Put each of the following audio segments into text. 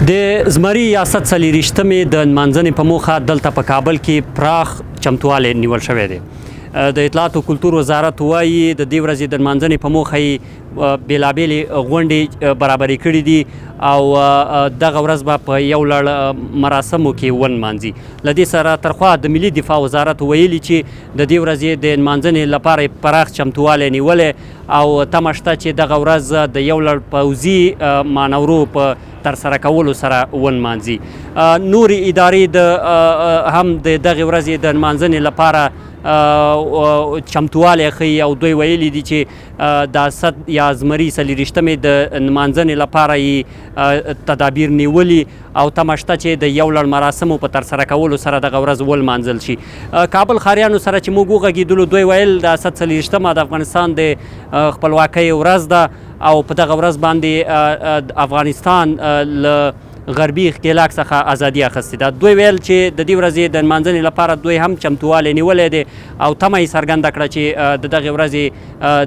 د زمري یا څلېرویشتمې د نمانځنې په موخه دلته په کابل کې پراخ چمتووالی نیول شوی دی. د اطلاعاتو کلتور وزارت وایي د دې ورځې د نمانځنې په موخه یې بېلابېلې غونډې برابرې کړې دي او دغه ورځ به په یو لړ مراسمو کې ونمانځي. له دې سره ترخوا د ملي دفاع وزارت ویلي چې د دې ورځې د نمانځنې لپاره یې پراخ چمتووالی نیولی او تمه شته چې دغه ورځ د یو لړ پوځي مانورو په ترسره کولو سره ونمانځي. نورې ادارې د هم د دغې ورځې د نمانځنې لپاره چمتووالی ښیي او دوی ویلي دي چې د اسد یا زمري څلېرویشتمې د نمانځنې لپاره یې تدابیر نیولي او تمه شته چې د یو لړ مراسمو په ترسره کولو سره دغه ورځ ولمانځل شي. کابل ښاریانو سره چې موږ وغږېدلو، دوی ویل د اسد څلېرویشتمه د افغانستان د خپلواکۍ ورځ ده او په دغه ورځ باندې افغانستان له غربي ښکېلاک څخه ازادي اخیستې ده. دوی ویل چې د دې ورځې د نمانځنې لپاره دوی هم چمتووالی نیولی دی او تمه یې څرګنده کړه چې د دغې ورځې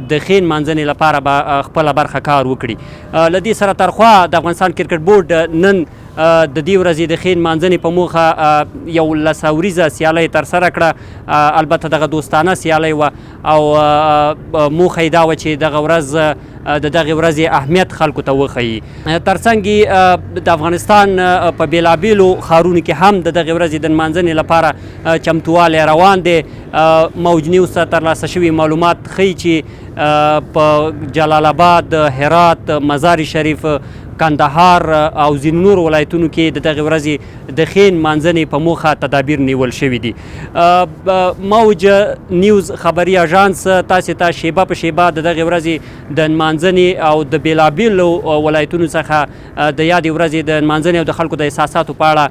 د ښې نمانځنې لپاره به خپله برخه کار وکړي. له دې سره ترخوا د افغانستان کرکټ بورډ نن د دې ورځې د ښې نمانځنې په موخه یو لس اوریزه سیالۍ ترسره کړه. البته دغه دوستانه سیالۍ وه او موخه یې دا وه چې دغه ورځ د دغې ورځې اهمیت خلکو ته وښیي. ترڅنګ د افغانستان په بېلابېلو ښارونو کې هم د دغې ورځې د نمانځنې لپاره چمتووالی روان دی. موج نیوز ته ترلاسه شوي معلومات ښیي چې په جلال آباد، هرات، مزار شریف، کندهار او ځینو نورو ولایتونو کې د دغې ورځې د ښې نمانځنې په موخه تدابیر نیول شوي دي. موج نیوز خبري اژانس تاسې ته شیبه په شیبه د دغې ورځې د نمانځنې او د بېلابېلو ولایتونو څخه د یادې ورځې د نمانځنې او د خلکو د احساساتو په اړه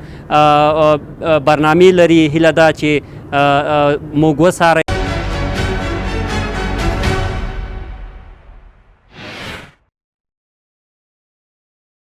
برنامې لري. هیله ده چې موږ وڅارئ.